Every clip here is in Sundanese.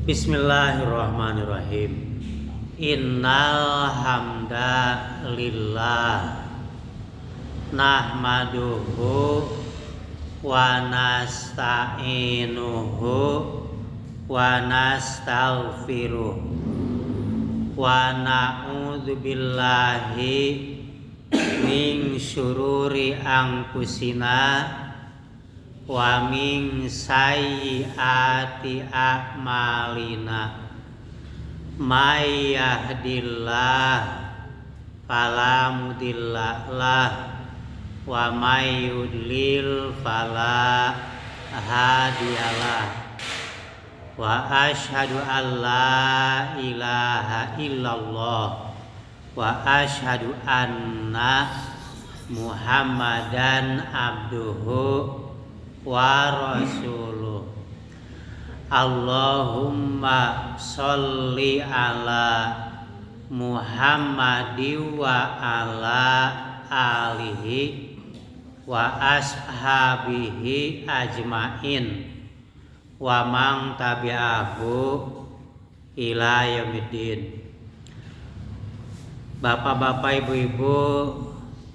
Bismillahirrahmanirrahim. Innal hamda lillah nahmaduhu wa nasta'inuhu wa nastaghfiruh wa na'udzu billahi min syururi anfusina wa min sayyiati a'malina. May yahdillah fala mudhillalah wa may yudlil fala hadiyalah. Wa asyhadu an la ilaha illallah wa asyhadu anna Muhammadan abduhu wa rasuluh. Allahumma sholli ala Muhammadi wa ala alihi wa ashabihi ajmain wa man tabi'ahu ila yaumiddin. Bapak-bapak, ibu-ibu,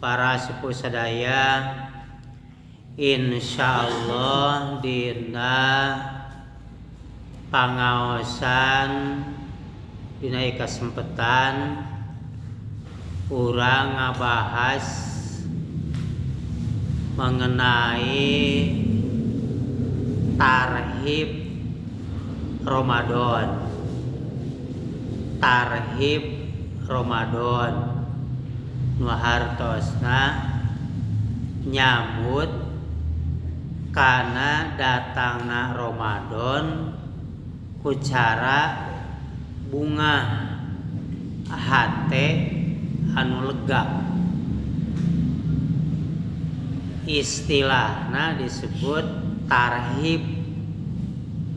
para sepuh sadaya, insyaallah dina pangaosan dina kasempetan urang ngabahas mengenai tarhib Ramadan. Tarhib Ramadan nu hartosna nyambut kana datangna Ramadan ku cara bunga hate anu lega. Istilahna disebut tarhib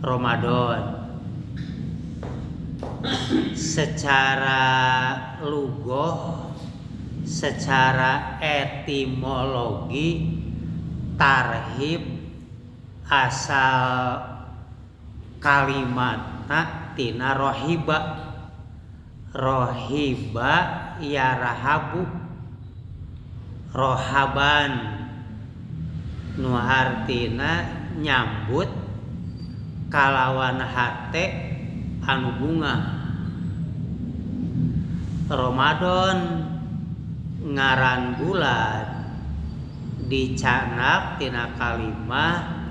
Ramadan. Secara lugoh, secara etimologi, tarhib asal kalimatna tina rohiba. Rohiba yarahabu rohaban nu hartina nyambut kalawan hate anu bunga. Ramadan ngaran bulan dicanak tina kalimah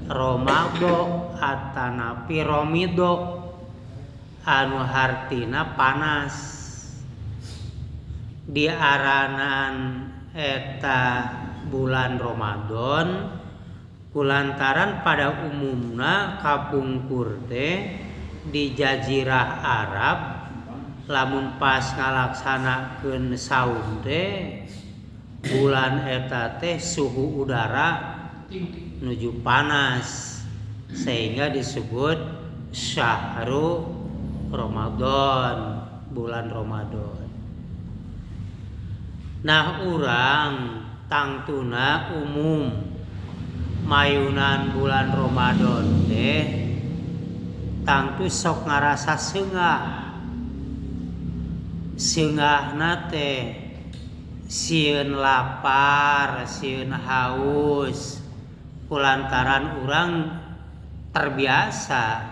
Romado atanapi romido anu hartina panas. Diaranan eta bulan Ramadan kulantaran pada umumna kapungkur teh di jazirah Arab lamun pas ngalaksanakeun saum teh bulan eta teh suhu udara menuju panas sehingga disebut syahru Ramadan, bulan Ramadan. Nah, urang tangtuna umum mayunan bulan Ramadan teh tangtu sok ngarasa seungah. Seungahna teh sieun lapar, sieun haus kulantaran urang terbiasa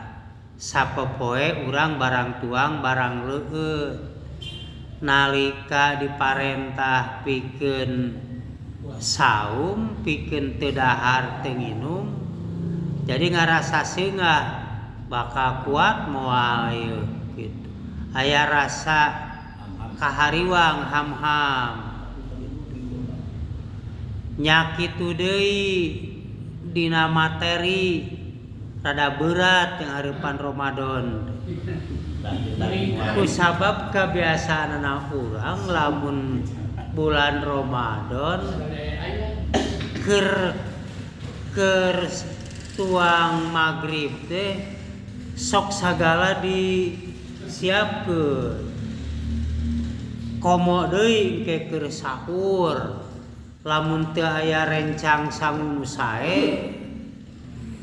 sapopoe urang barang tuang barang leueut. Nalika diparentah pikeun saum, pikeun teu dahar teu nginum, jadi ngarasa seungah bakal kuat moal ieu gitu. Aya rasa kahariwang ham-ham. Nya kitu deui dina materi rada berat yang hareupan Ramadan. Kusabab kebiasaan urang lamun bulan Ramadan keur tuang magrib teh sok sagala disiapkeun. Komo deui engke keur sahur lamun teu aya rencang sangu nu sae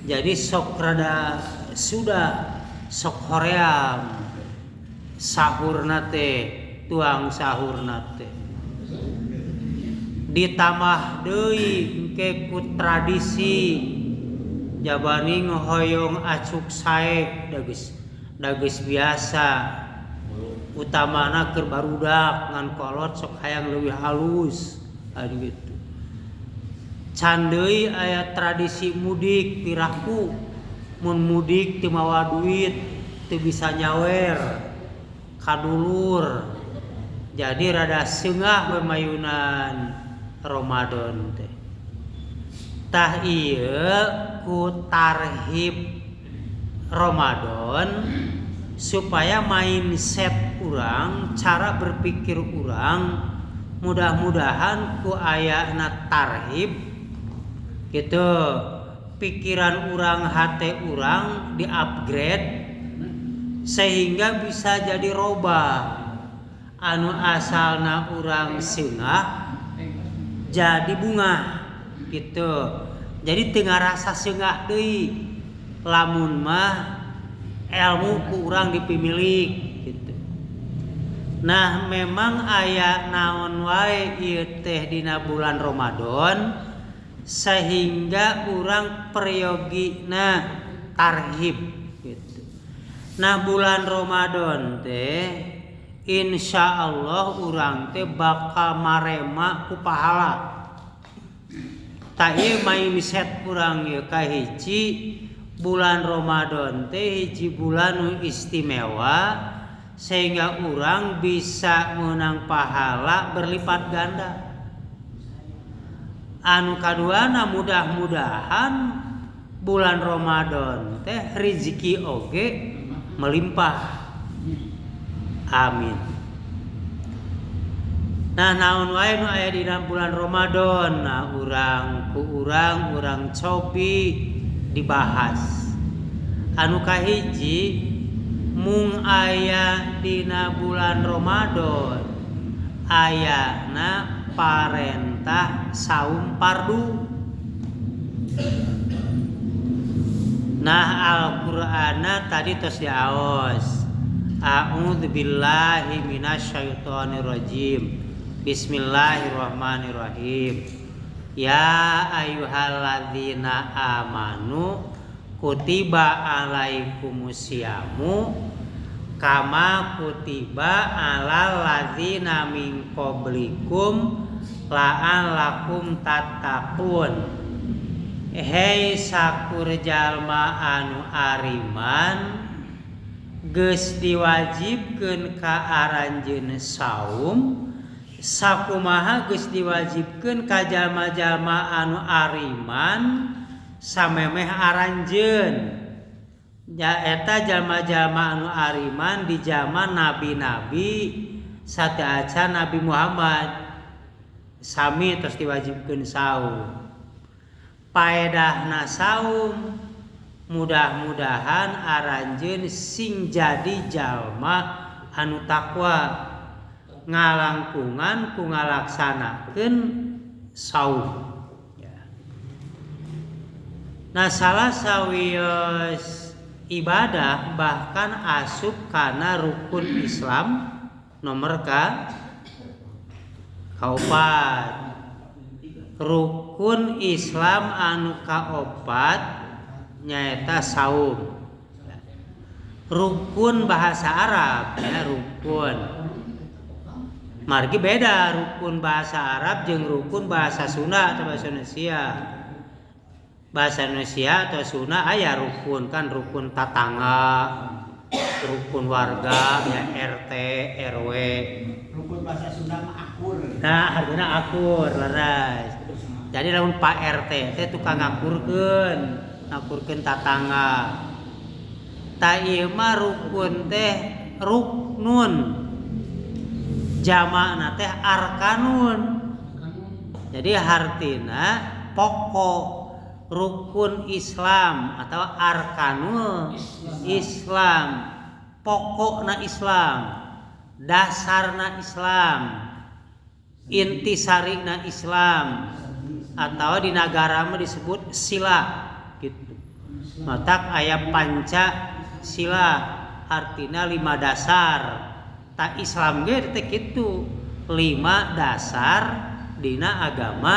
jadi sok rada sudah Sok hoream sahurna teh, tuang sahurna teh. Ditambah deui engke ku tradisi jabani hoyong acuk sae dageus biasa utamana keur barudak ngan kolot sok hayang leuwih halus anu gitu. Can deui aya tradisi mudik piraku mun mudik teu mawa duit teu bisa nyawer kadulur jadi rada seungah bemayunan Ramadan teh. Tah ieu ku tarhib Ramadan supaya mindset urang, cara berpikir urang mudah-mudahan ku ayana tarhib gitu, pikiran urang, hati urang di-upgrade sehingga bisa jadi robah anu asalna urang seungah jadi bunga gitu. Jadi teu ngarasa seungah deui lamun mah ilmu ku urang dipimilik gitu. Nah memang aya naon wae ieu teh dina bulan Ramadan sehingga urang periyogina tarhib gitu. Nah bulan Ramadan teh insya Allah urang teh bakal marema ku pahala. Tah ieu mindset urang ieu kahiji bulan Ramadan teh hiji bulan nu istimewa sehingga urang bisa menang pahala berlipat ganda. Anu kaduana mudah-mudahan bulan Ramadan teh rezeki oge melimpah. Amin. Nah naon wae nu aya dina bulan Ramadan, nah urang ku urang cobi dibahas. Anu kahiji mung aya dina bulan Ramadan ayana parentah saum fardu. Nah Al-Qur'ana tadi tos diaos. A'udzubillahi minasyaitonirrajim. Bismillahirrahmanirrahim. Ya ayyuhalladzina amanu kutiba alaikumusyamu kama kutiba alal ladzina min qablikum la'allakum tattaqun. Hei sakur jalma anu ariman geus diwajibkeun ka aranjeun saum sakumaha geus diwajibkeun ka jalma-jalma anu ariman samemeh aranjeun. Nyaeta jalma-jalma anu ariman di zaman nabi-nabi sateuacan Nabi Muhammad sami tos diwajibkeun saum. Paedahna saum mudah-mudahan aranjeun sing jadi jalma anu takwa ngalangkungan ku ngalaksanakeun saum. Nah salah sawios ibadah bahkan asup kana rukun Islam nomor kaopat. Rukun Islam anu kaopat nyaeta saum. Rukun bahasa Arab ya rukun. Margi beda rukun bahasa Arab jeung rukun bahasa Sunda atau bahasa Indonesia. Bahasa Indonesia atau Sunda aya rukun kan rukun tatangga, rukun warga ya RT, RW. Rukun bahasa Sunda mah akur. Nah, artinya akur leres. Jadi lamun Pak RT teh tukang ngakurkeun, ngakurkeun tatangga. Ta ieu mah rukun teh ruknun. Jamakna teh arkanun. Jadi hartina pokok rukun Islam atau arkanul Islam, pokokna Islam, dasarna Islam, intisarina Islam, atau di nagara mah disebut sila gitu. Matak aya panca sila, artina 5 dasar. Tak Islam ge teh kitu, 5 dasar dina agama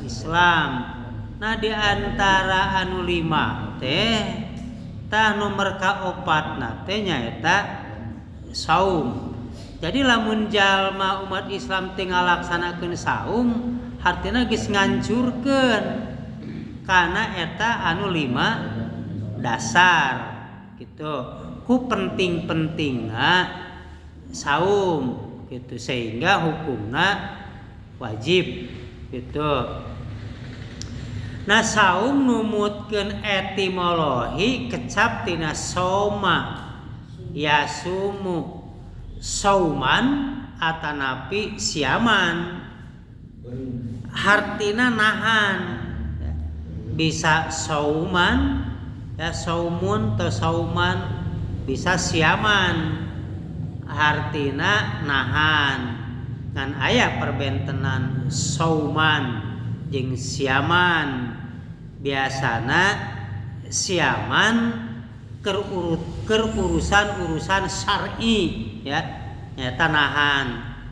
Islam. Nah di antara anu 5 teh tah nomor kaopatna teh nyaeta saum. Jadi lamun jalma umat Islam teu ngalaksanakeun saum, hartina geus ngancurkeun kana eta anu 5 dasar gitu. Ku penting-pentingna saum gitu sehingga hukumna wajib gitu. Nah saum numutkeun etimologi kecap tina soma yasumu sauman atanapi siaman, hartina nahan, bisa sauman ya saumun atau sauman, bisa siaman hartina nahan. Ngan aya perbentenan sauman jeung siaman. Biasana siaman keur urusan-urusan syar'i ya, nyata nahan,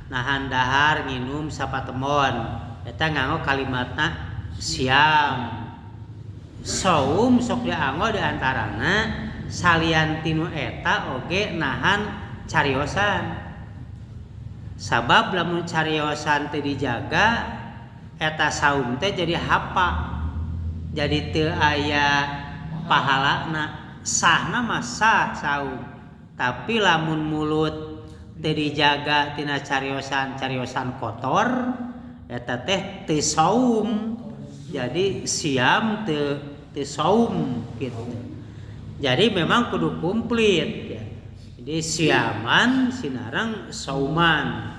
nahan dahar nginum sapatemon eta nganggo kalimatna siam. Saum sok dianggo di antarana salian tinu eta oge nahan cariosan. Sabab lamun cariosan teu dijaga eta saum teh jadi hapa, jadi teu aya pahalana. Sahna mah sah saum, tapi lamun mulut teu dijaga tina cariosan-cariosan kotor eta teh teu saum, jadi siam teu saum gitu. Jadi memang kudu komplit ya. Jadi siaman sinareng sauman.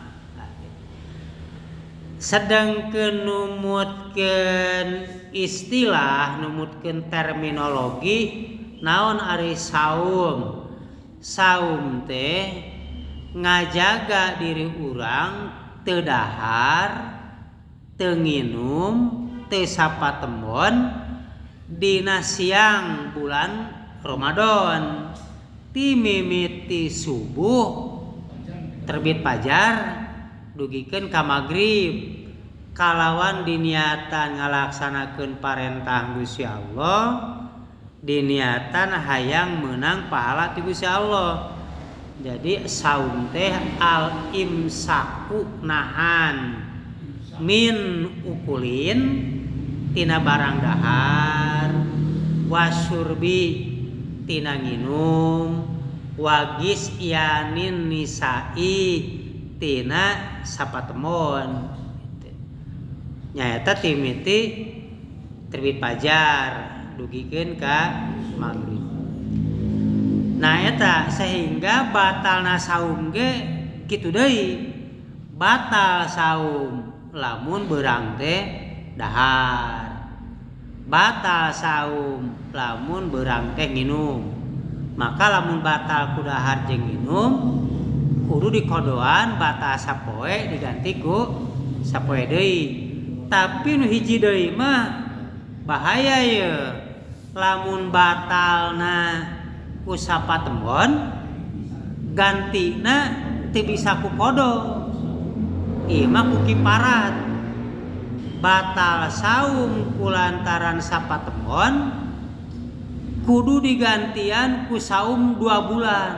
Sedangkeun numutkeun istilah, numutkeun terminologi naon ari saum. Saum teh ngajaga diri urang teu dahar, teu nginum, teu sapatemon dina siang bulan Ramadan. Ti mimiti subuh terbit fajar dugikeun ka magrib kalawan diniatan ngalaksanakeun parentah Gusti Allah, diniatan hayang meunang pahala ti Gusti Allah. Jadi saum teh al imsaku nahan min ukulin tina barang dahar, wasyurbi tina nginum, wagis yanin nisai tina sapatemon. Nyaeta timiti terbit fajar dugikeun ka magrib. Nah eta sehingga batalna saum ge kitu deui. Batal saum lamun beurang teh dahar. Batal saum lamun beurang teh nginum. Maka lamun batal ku dahar jeung nginum kudu dikodoan batal sapoe diganti ku sapoe deui. Tapi nu hiji deui mah bahaya ye. Lamun batalna ku sapatemon gantina teu bisa ku kodo. Ieu mah ku kiparat. Batal saum kulantaran sapatemon kudu digantian ku saum 2 bulan.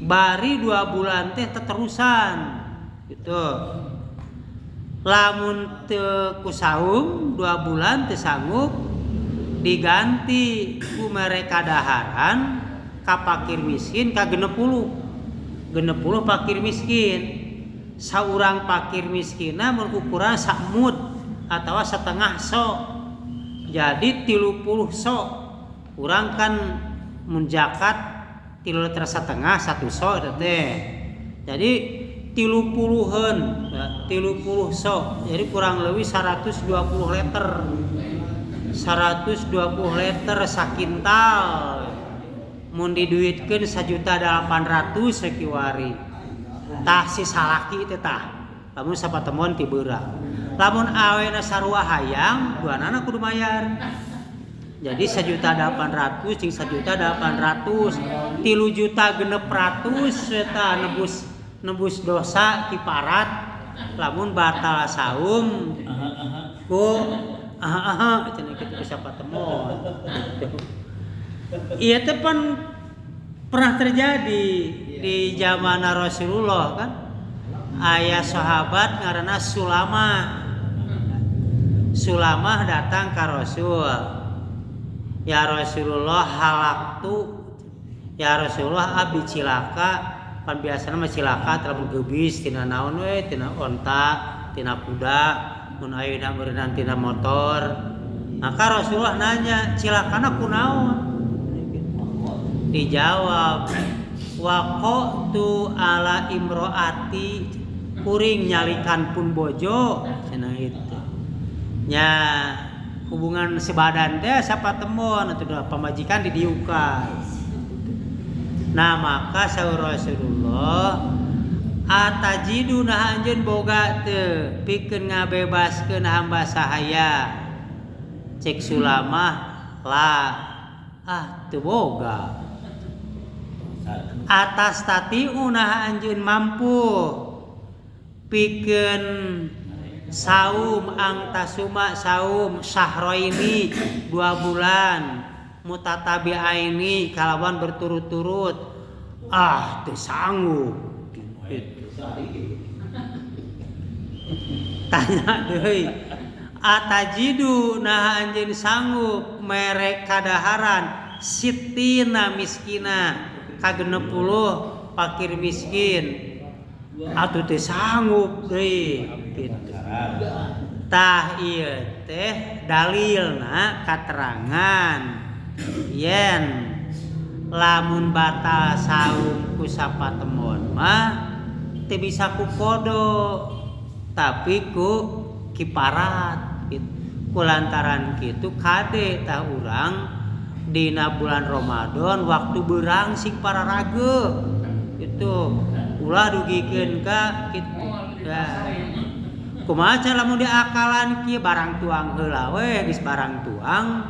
Bari 2 bulan teh teterusan gitu. Lamun teu ku saum 2 bulan teu sanggup diganti ku mereka daharan ka fakir miskin ka 60. 60 fakir miskin. Saurang fakir miskinna mun ukuran sakmud atawa setengah sok. Jadi 30 sok. Urang kan mun zakat 3,5 liter 1 sok eta teh. Jadi 30-an, ya, 30 sok. Jadi kurang lebih 120 liter. 120 liter sakintal. Mun diduitkeun 1.800.000 sakiwari. Tah si salaki teh tah. Lamun sapatemon ti beurang. Lamun awena sarua hayang, duanana kudu mayar. Jadi 1.800.000 jeung 1.800.000, 3.600.000 eta nebus dosa kiparat lamun batal saum ku aha cenah kitu ku sapatemon. Ieu teh pan pernah terjadi di zaman Rasulullah kan. Aya sahabat ngaranna Sulamah. Sulamah datang ka Rasul. Ya Rasulullah halaktu, ya Rasulullah abdi cilaka, pan biasana mah cilaka lamun geubis tina naon we, tina onta, tina kuda, mun ayeuna meureunang tina motor. Maka Rasulullah nanya, cilakana kunaon? Dijawab, waqatu ala imroati, kuring nyalikan pun bojo cenah itu. Nya hubungan sebadan teh sapatemon atuh da pamajikan didiukan. Nah maka saur Rasulullah atajidu nah anjeun boga teu pikeun ngabebaskeun hamba sahaya. Cek Sulamah la ah teu boga. Atas tatiu nah anjeun mampu pikeun saum angtasuma saum syahroini 2 bulan mutatabi'aini kalawan berturut-turut ah teu sanggup gitu. Tanya deui atajidu nah anjeun sanggup mere kadaharan sitina miskina ka 60 fakir miskin atuh teu sanggup deui gitu. Tah ieu teh dalilna katerangan yen lamun batal saum ku sapatemon mah teu bisa ku kodo tapi ku kiparat gitu. Kulantaran kitu kade tah urang dina bulan Ramadan waktu beurang sing pararage gitu. Ulah dugikeun ka kitu. Kumaha cara lamun diakalan kieu barang tuang heula we geus barang tuang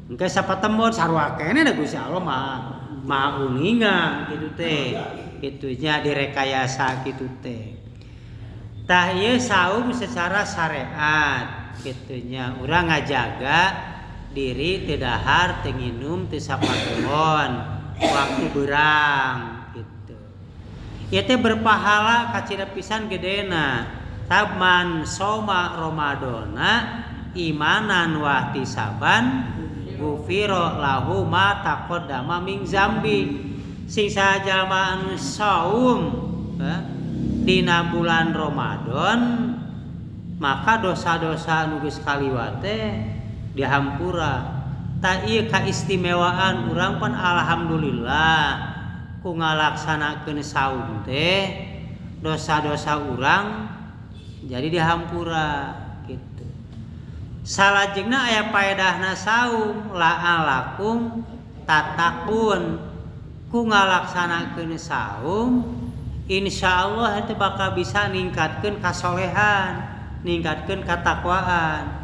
engke sapatemon sarua keneh da Gusti Allah maha uninga kitu teh. Kitu nya direkayasa kitu teh. Tah ieu saum secara syariat kitu nya urang ngajaga diri teu dahar teu nginum teu sapatemon waktu beurang kitu. Ieu teh berpahala kacida pisan gedena. Taman soma Ramadana imanan wahtisaban gufiro lahu ma taqaddama min zambi. Sing sajalma anu saum dina bulan Ramadan maka dosa-dosa anu geus kaliwat teh dihampura. Ta ieu kaistimewaan urang pan alhamdulillah ku ngalaksanakeun saum teh dosa-dosa urang jadi dihampura gitu. Salajengna aya paedahna saum la'alakum tatakun ku ngalaksanakeun saum insyaallah itu bakal bisa ningkatkeun kasolehan, ningkatkeun katakwaan.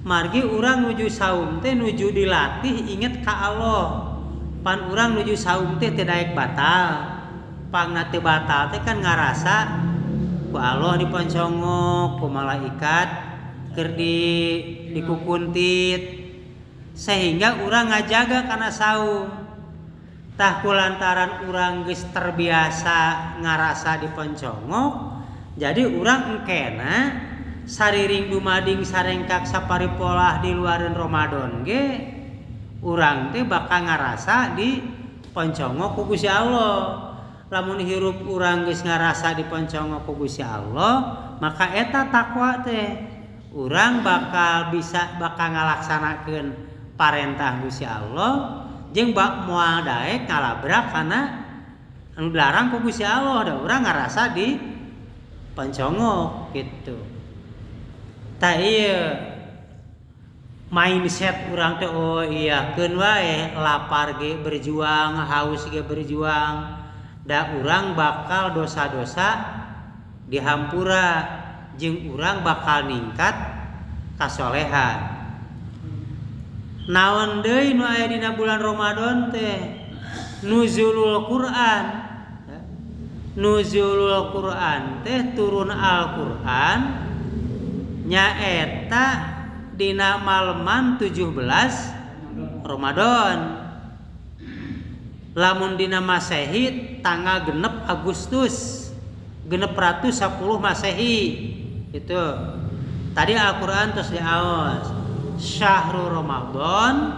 Margi urang nuju saum teh nuju dilatih inget ka Allah. Pan urang nuju saum teh teu daek batal. Pangna teu batal teh kan ngarasa ku Allah diponcongok, ku malaikat keur dikukuntit sehingga urang ngajaga kana saum. Tah kulantaran urang geus terbiasa ngarasa diponcongok, jadi urang engkena sariring dumading sarengkak saparipolah di luareun Ramadan ge urang teh bakal ngarasa diponcongok ku Gusti Allah. Lamun hirup urang geus ngarasa diponcongok ku Gusti Allah, maka eta takwa teh urang bakal bisa bakal ngalaksanakeun parentah Gusti Allah jeung bak moal daek ngalabrak kana anu dilarang ku Gusti Allah da urang ngarasa di poncongok gitu. Tah ieu mindset urang teh oh iya keun wae lapar ge berjuang, haus ge berjuang. Da urang bakal dosa-dosa dihampura jeung urang bakal ningkat kasolehan. Naon deui nu aya dina bulan Ramadan teh? Nuzulul Quran. Nuzulul Quran teh turun Al-Quran nyaeta dina maleman 17 Ramadan. Lamun dina Masehi tanggal 6 Agustus 610 Masehi itu. Tadi Al-Quran terus diaos Syahrul Ramadan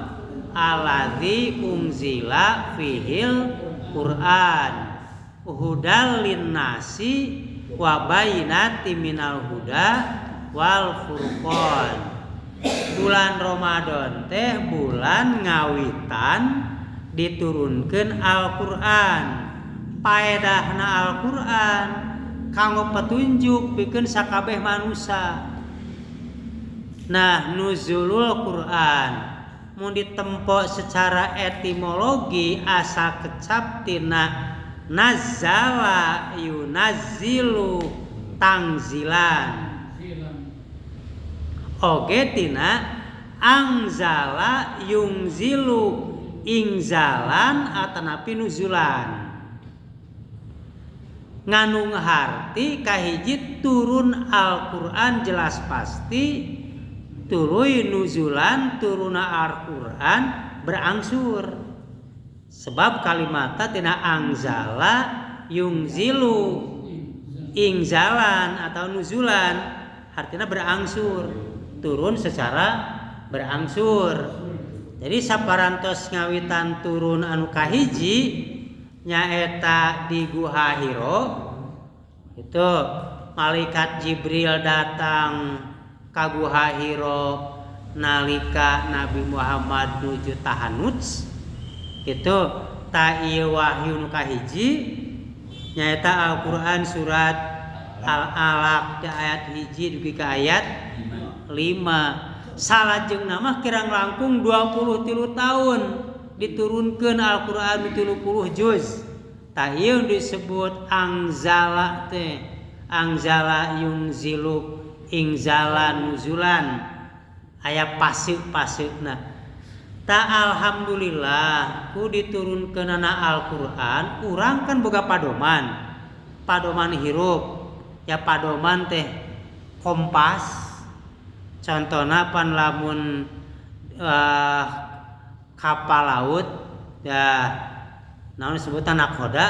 alladzi unzila fihil Quran hudal linnasi wa bayinati minal huda wal furqan. Bulan Ramadan teh bulan ngawitan diturunkeun Al-Qur'an. Paedahna Al-Qur'an kanggo petunjuk pikeun sakabeh manusia. Nah, nuzulul Quran mun ditempo secara etimologi asa kecap tina nazala yunazzilu tangzilan. Oge tina angzala yungzilu ingzalan atanapi nuzulan. Nganung harti kahiji turun Al-Qur'an jelas pasti tuluy nuzulan turuna Al-Qur'an berangsur. Sebab kalimatna tina angzala yungzilu ingzalan atau nuzulan artinya berangsur, turun secara berangsur. Jadi saparantos ngawitan turun anu kahiji nyaeta di Guha Hiro itu malaikat Jibril datang ka Guha Hiro nalika Nabi Muhammad nuju tahanuts itu ta ieu wahyu nu kahiji nyaeta Al-Qur'an surat Al-Alaq di ayat 1 dugi ka ayat 5. Salajengna mah kirang langkung 23 tahun diturunkeun Al-Qur'an 30 juz. Tah ieu disebut angzala teh. Angzala yungzilu ingzala nuzulan. Aya pasik-pasikna. Ta alhamdulillah ku diturunkeunana Al-Qur'an, urang kan boga padoman. Padoman hirup. Ya padoman teh kompas. Contohna pan lamun kapal laut ya naon disebutan nakhoda.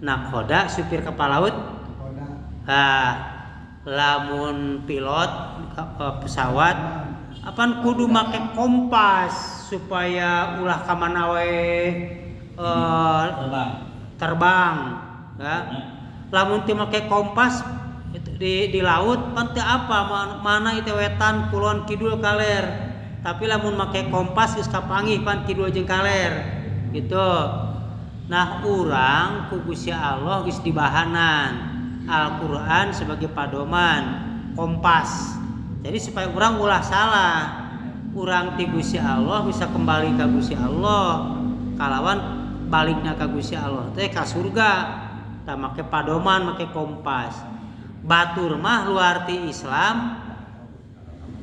Nakhoda supir kapal laut. Lamun pilot pesawat apan kudu make kompas supaya ulah ka mana wae terbang ya. Lamun teu make kompas itu di laut pan teu apa mana itu wetan kulon kidul kaler, tapi lamun make kompas geus kapanggih pan kidul jeung kaler gitu. Nah urang ku Gusti Allah geus dibahanan Al-Qur'an sebagai padoman kompas. Jadi supaya urang ulah salah, urang ti Gusti Allah bisa kembali ka Gusti Allah, kalawan balikna ka Gusti Allah teh ka surga. Tah make padoman, make kompas. Batur mah luar ti Islam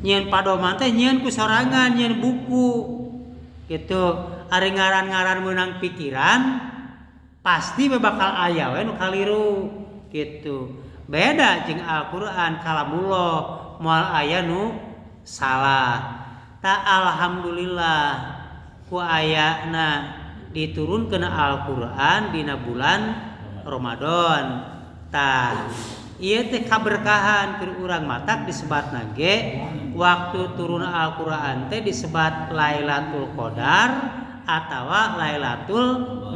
nyieun padoman teh nyieun ku sorangan, nyieun buku gitu. Ari ngaran-ngaran meunang pikiran pasti we bakal aya we nu kaliru gitu. Beda jeung Al-Qur'an kalamullah moal aya nu salah. Ta alhamdulillah ku ayana diturunkeun Al-Qur'an dina bulan Ramadan. Tah ieu teh kaberkahan keur urang matak disebatna ge waktu turun Al-Qur'an teh disebat Lailatul Qadar atawa Lailatul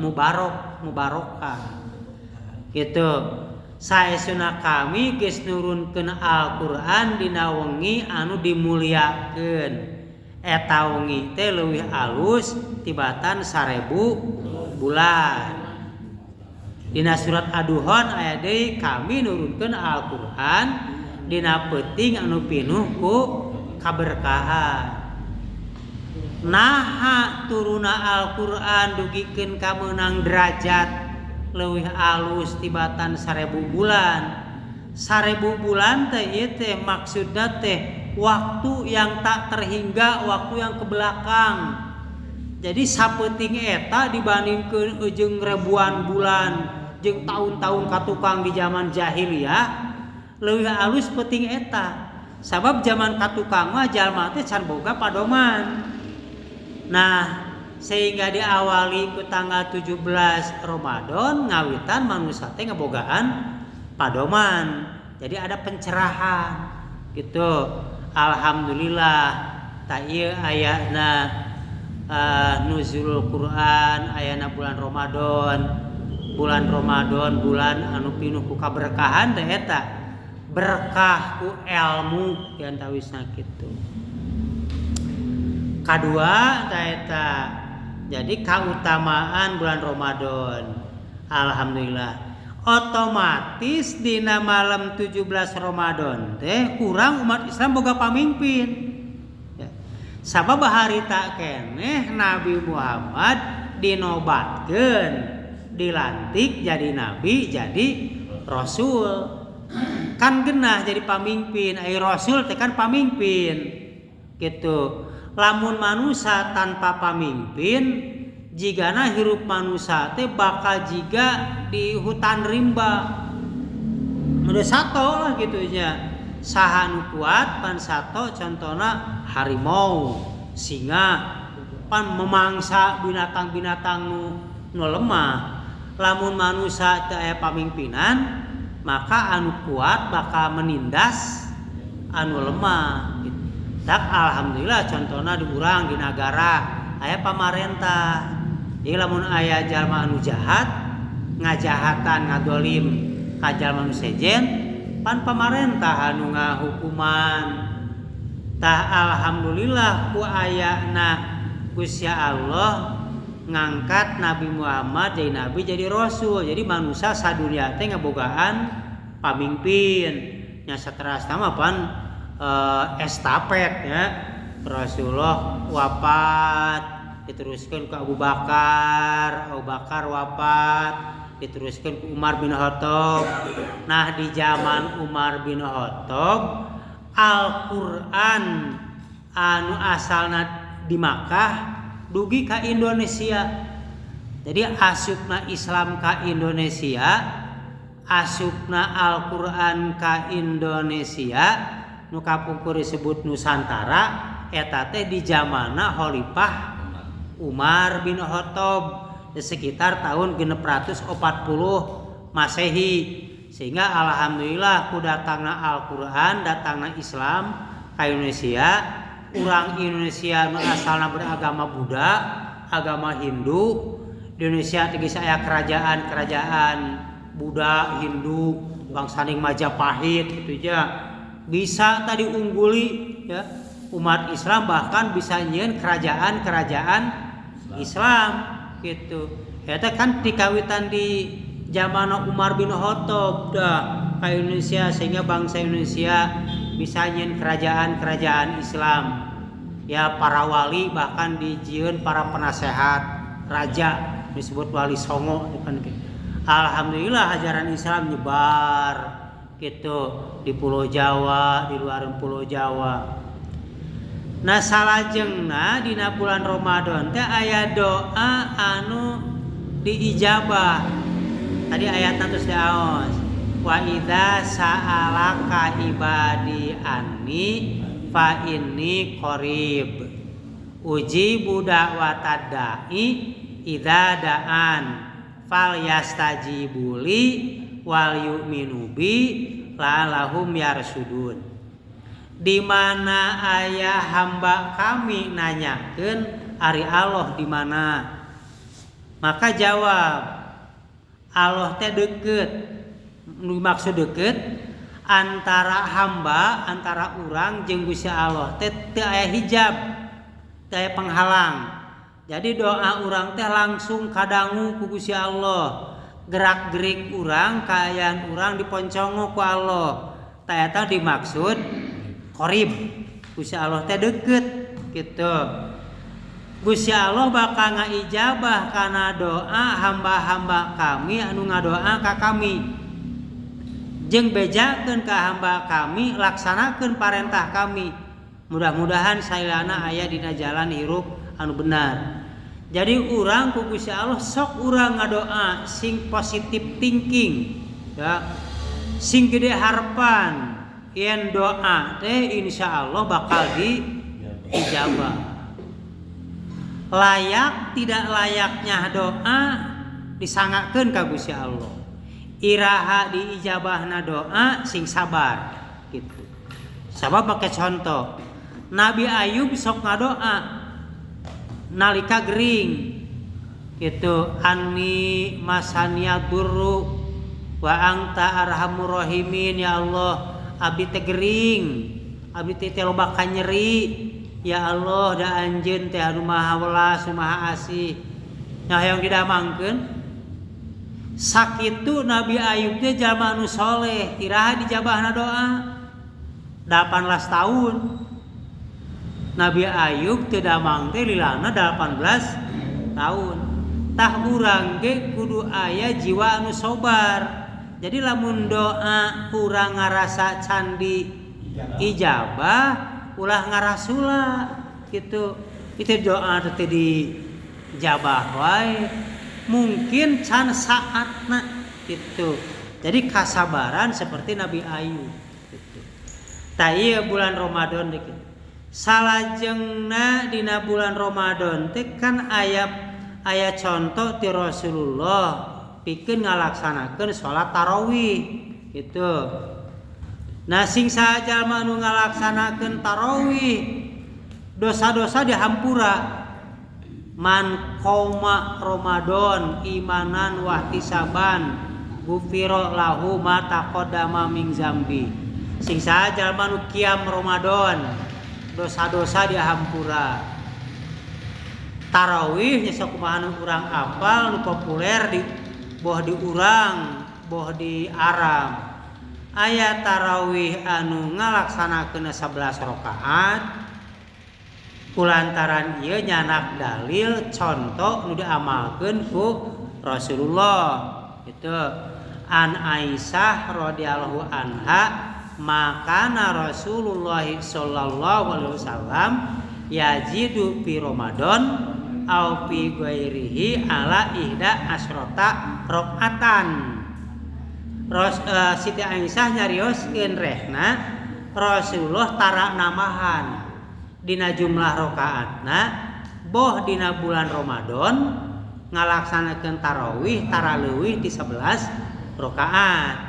Mubarok, Mubarokah. Gitu. Saesuna kami geus nurunkeun Al-Qur'an dina wengi anu dimuliakeun. Eta wengi teh leuwih alus tibatan 1000 bulan. Dina surat Ad-Duhan aya deui kami nurunkeun Al-Qur'an dina peuting anu pinuh ku kaberkahan. Naha turuna Al-Qur'an dugikeun ka meunang derajat leuwih alus tibatan 1000 bulan. 1000 bulan teh ieu teh maksudna teh waktu yang tak terhingga, waktu yang ke belakang. Jadi sapeuting eta dibandingkeun jeung ribuan bulan jeung tahun-tahun katukang di zaman jahiliyah leuwih alus peuting eta. Sabab zaman katukang mah jalma teh can boga padoman. Nah, sehingga diawali ku tanggal 17 Ramadan ngawitan manusia teh ngebogaan padoman. Jadi ada pencerahan gitu. Alhamdulillah ta ieu ayana nuzulul Quran, ayana bulan Ramadan. Bulan Ramadan bulan anu pinuh ku kaberkahan teh eta. Berkah ku ilmu diantawisna kitu. Kadua teh eta. Jadi kautamaan bulan Ramadan. Alhamdulillah. Otomatis dina malam 17 Ramadan teh urang umat Islam boga pamimpin. Ya. Sabab harita keneh Nabi Muhammad dinobatkeun, dilantik jadi nabi, jadi rasul. Kan genah jadi pamimpin, ai rasul teh kan pamimpin. Gitu. Lamun manusia tanpa pamimpin jigana hirup manusia teh bakal jiga di hutan rimba. Udah sato lah gitu nya. Saha nu kuat pan sato contohna harimau, singa pan memangsa binatang-binatang nu lemah. Lamun manusia teu aya pamimpinan maka anu kuat bakal menindas anu lemah gitu. Tak alhamdulillah contohna di urang di nagara aya pamarentah. Jadi lamun aya jalma anu jahat ngajahatan ngadolim ka jalma nu sejen pan pamarentah anu ngahukuman. Tah alhamdulillah ku ayana Gusti Allah ngangkat Nabi Muhammad jadi nabi jadi rasul. Jadi manusia sadunia teh ngabogaan pamimpin. Nya saterasna mah pan estafet ya. Rasulullah wafat diteruskan ke Abu Bakar, Abu Bakar wafat diteruskan ke Umar bin Khattab. Nah di zaman Umar bin Khattab Al-Qur'an anu asalna di Makkah dugi ka Indonesia. Jadi asupna Islam ka Indonesia, asupna Al-Qur'an ka Indonesia nu kapungkur disebut Nusantara eta teh di zamanna Khalifah Umar bin Khattab di sekitar tahun 640 Masehi. Sehingga alhamdulillah ku datangna Al-Qur'an, datangna Islam ka Indonesia. Urang Indonesia nu asalna beragama Buddha, agama Hindu. Di Indonesia teh geus aya kerajaan-kerajaan Buddha, Hindu, bangsa ning Majapahit gitu ya. Bisa tadi ungguli ya umat Islam, bahkan bisa nyieun kerajaan-kerajaan Islam gitu. Eta kan dikawitan di zaman Umar bin Khattab dah ka Indonesia, sehingga bangsa Indonesia bisa nyieun kerajaan-kerajaan Islam. Ya para wali bahkan dijieun para penasehat raja disebut wali songo kan gitu. Alhamdulillah ajaran Islam nyebar gitu di Pulau Jawa, di luar Pulau Jawa. Nah salajengna dina bulan Ramadan teh aya doa anu diijabah. Tadi ayatna terus diaos. Wa idza sa'alaka ibadi anni fa inni qarib ujibu da'watad da'i idza da'an fal yastajibuli wal yu'minu bi la'allahum yarsudun. Di mana aya hamba kami nanyakeun ari Allah di mana? Maka jawab Allah teh deket. Maksud deket antara hamba, antara urang jeung Gusti Allah teh teu aya hijab, teu aya penghalang. Jadi doa urang teh langsung kadangu ku Gusti Allah. Gerak-gerik urang, kaayaan urang diponcongo ku Allah. Tah eta dimaksud qarib. Gusti Allah teh deket gitu. Gusti Allah bakal ngaijabah kana doa hamba-hamba kami anu ngadoa ka kami. Jeung bejakeun ka hamba kami, laksanakeun parentah kami. Mudah-mudahan sailana aya dina jalan hirup anu benar. Jadi urang ku Gusti Allah sok urang ngadoa sing positive thinking ya. Sing gede harapan yen doa teh insyaallah bakal diijabah. Layak tidak layaknya doa disangakeun ka Gusti Allah. Iraha diijabahna doa sing sabar gitu. Sabab make contoh Nabi Ayub sok ngadoa nalika gering gitu, anni masania durru wa anta arhamur rahimin, ya Allah abdi teh gering, abdi teh loba kanyeri, ya Allah da anjeun teh anu maha welas maha asih. Nah hayang didamangkeun sakitu Nabi Ayub teh jalma anu soleh, iraha dijabahna doa 18 tahun. Nabi Ayub teu damang teh lilana 18 tahun. Tah urang ge kudu aya jiwa anu sobar. Jadi lamun doa urang ngarasa candi ijabah ulah ngarasula gitu. Itu doa teh dijabah wae. Mungkin can saatna gitu. Jadi kasabaran seperti Nabi Ayub gitu. Tah ieu bulan Ramadan deh. Salajengna dina bulan Ramadan teh kan aya contoh ti Rasulullah pikeun ngalaksanakeun salat tarawih gitu. Nah sing saha jalma anu ngalaksanakeun tarawih dosa-dosa dihampura. Man qoma Ramadan imanan wahtisaban gufira lahu ma taqaddama min zambi. Sing saha jalma anu qiyam Ramadan dosa-dosa dihampura. Tarawih nya sakumaha nu urang apal nu populer di boh di urang boh di Arab. Aya tarawih anu ngalaksanakeun 11 rakaat. Kulantaran ieu nyanak dalil contoh nu diamalkeun ku Rasulullah gitu. An Aisyah radhiyallahu anha makana Rasulullah sallallahu alaihi wasallam yajidu fi Ramadan au fi ghairihi ala ihda asrota rakaatan. Siti Aisyah nyarioskeun rehna Rasulullah tara namahan dina jumlah rakaatna boh dina bulan Ramadan ngalaksanakeun tarawih tara leuwih ti 11 rakaat.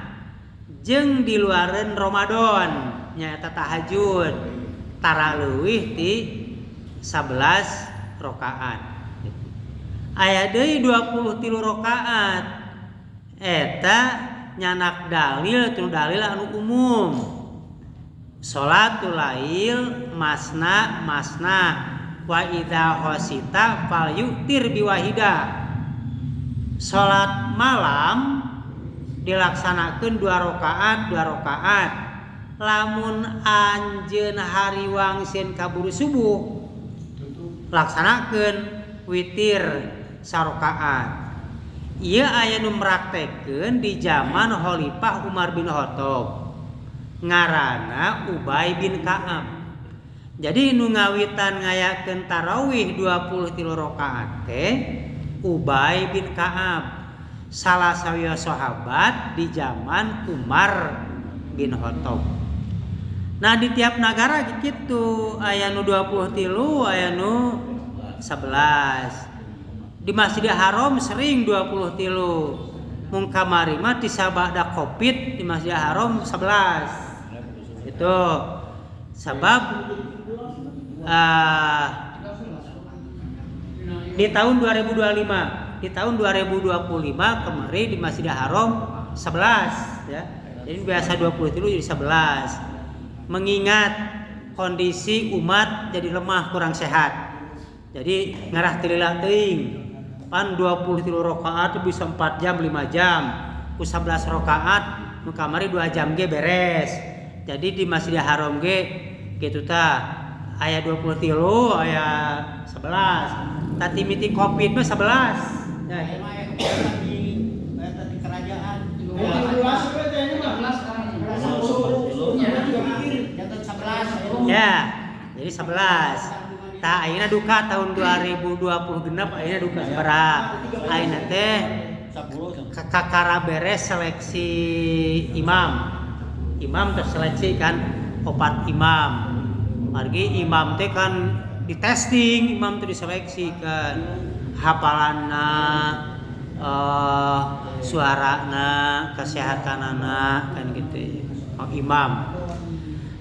Jeung di luareun Ramadan nyaeta tahajud tara leuwih ti 11 rakaat. Aya deui 23 rakaat. Eta nyanak dalil tu dalil anu umum. Salatul lail masna masna wa idza khosita falyutir biwahida. Salat malam dilaksanakeun 2 rakaat 2 rakaat. Lamun anjeun hariwang sieun kaburu subuh laksanakeun witir sarakaat. Ieu aya nu meraktekeun di zaman Khalifah Umar bin Khattab. Ngaranna Ubay bin Ka'ab. Jadi nu ngawitan ngayakeun tarawih 23 rakaat teh Ubay bin Ka'ab. Salah sawios sahabat di zaman Umar bin Khattab. Nah di tiap nagara gitu, aya nu 23, aya nu 11. Di Masjidil Haram sering 23. Mung kamari mah tisabada Covid di Masjidil Haram 11. Itu sebab di tahun 2025, di tahun 2025 kemarin di Masjidil Haram 11 ya. Jadi biasa 23 jadi 11. Mengingat kondisi umat jadi lemah kurang sehat. Jadi ngarah tilila teuing. Pan 23 rakaat bisa 4 jam 5 jam. Ku 11 rakaat nu kamari 2 jam ge beres. Jadi di Masjidil Haram ge kitu tah. Aya 23, aya 11. Tadi miti Covid mah 11. Ya, di kerajaan. 13 Jadi 11. Tah ayeuna duka tahun 2020 genep ayeuna duka sabaraha. Ayeuna teh 10. Kakara beres seleksi imam. Imam terseleksi kan opat imam. Margi imam teh kan di testing, imam teh diseleksi kan hafalanna, suarana, kesehatanana kan gitu. Oh, imam.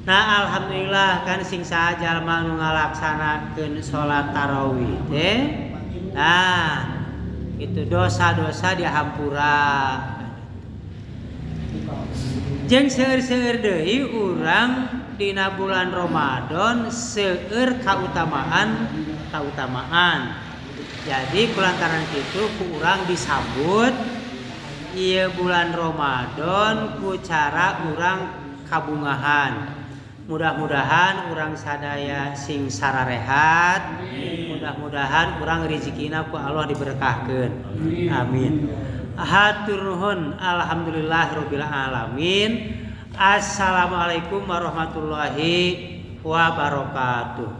Nah alhamdulillah kan sing saha jalma nu ngalaksanakeun salat tarawih teh. Nah, itu dosa-dosa dihampura. Jeung seueur-seueur deui urang dina bulan Ramadan seueur kautamaan. Jadi kulantaran kitu ku urang disambut ieu bulan Ramadan ku cara urang kabungahan. Mudah-mudahan urang sadaya sing sararehat. Mudah-mudahan urang rezekina ku Allah diberkahkeun. Amin. Hatur nuhun, alhamdulillahirabbil alamin. Assalamualaikum warahmatullahi wabarakatuh.